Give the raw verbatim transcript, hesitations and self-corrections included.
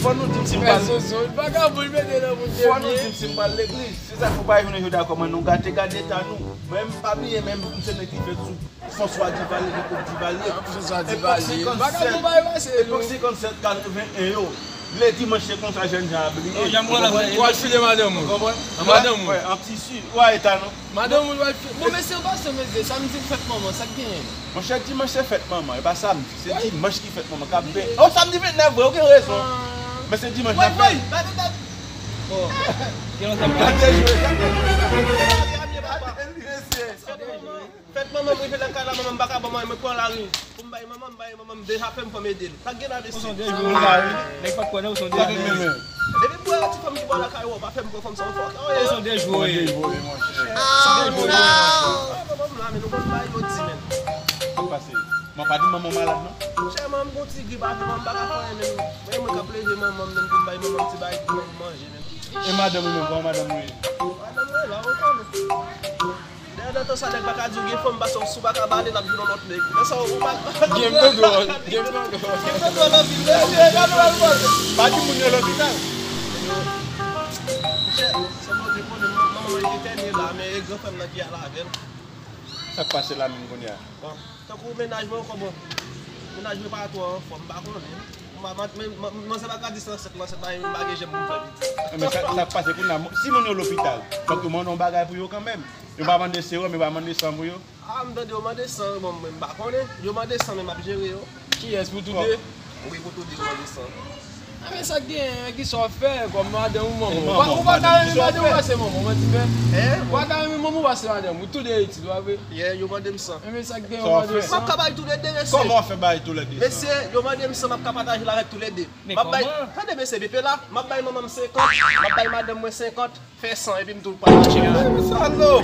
Fò nou di m si m pral. Fò nou di m si m pral legliz. Se sa k fè w pa jwenn jodi a kòman nou gate, gade eta nou. Mwen m pa bliye menm m se nèg ki fèt sou François Duvalier, Jacob Duvalier. Epòk senkannsèt, epòk senkannsèt katreven en yo. Lè dimanch se konsa jèn jan ap bliye. Ou al file madanm ou. Konprann? Madanm ou. An tisi. Ou a eta nou. Madanm ou al file. Bon, mesye, ou pa se mesye, samdi fèt manman, sa k genyen? Monchè, dimanch se fèt manman, e pa samdi. Se dimanch ki fèt manman k ap vin. Oh, samdi vennèf vre, ou gen rezon. Men se dimanch n ap fè. Bon. Gade jwe, gade jwe. Fèt manman m rive lakay la, manman m pa ka ban mwen, mwen pran lari. Pou m bay manman m, bay manman m deja fè m fò m ede l. Pa gen la mesye. Ou se yon dejwe wi. Nèg pa t kwè nan ou se yon dejwe. Depi m wè yon ti fanm ki bò lakay ou, pa fè m pran fanm sa yon fòkè. Ou se yon dejwe wi. Ou se yon dejwe wi. Manman m la, men nou konn bagay yo di, men. Sa k pase? Mwen pa di manman w malad non. Chè, manman m gon ti grip avè m, m pa ka fè anyen menm. Mwen, mwen k ap leve manman m menm pou m bay manman m ti bagay pou manman m manje menm. E madanm ou menm, kòman madanm ou ye? Madanm mwen la, ou konnen. Dèyè nan tan sa, nèg pa ka di w gen fanm, paske si w pa ka ba li, l ap jwenn yon lòt nèg. Men sa, ou pa. Game to do, game to do. Game to do nan vil la. Pa di moun yo lopital. Monchè, se Bondye konnen, manman mwen etènye la, men e gran frè m nan ki al avè l. Sa k pase la menm kounye a? Bon, tankou mennaj mwen ankò, bon. Mennaj mwen pa twò anfòm, m pa konnen. Mwen, mwen, mwen, mwen, manzè pa ka di se ansent, mwen ansent, pa, m pa gen jèm pou m fè pitit. Men sa, sa k pase kounye a, si moun yo lopital, fòk yo mande yon bagay pou yo kanmenm. Yo pa mande sewòm, yo pa mande san pou yo. A, m tande yo mande san, bon, mwen, m pa konnen. Yo mande san, men m ap jere yo. Kiyès pou toude? Wi, pou toude yo mande san. A, men sa k genyen, kisa w fè kòm madanm ou manman w? Ou pa, ou pa ka renmen madanm ou pase manman w, manti fè. Ou pa ka renmen manman w pase madanm ou, toude itil, pa vre? Yeah, yo mande m san. E men sa k genyen, w mande san. M ap ka bay toulede, mesye. Kòman w fè bay toulede san? Mesye, yo mande m san, m ap ka pataje l avèk toulede. M ap bay, tande mesye, bepe la, m ap bay manman m senkant, m ap bay madanm mwen senkant, fè san, epi m tou pataje a. Salòp!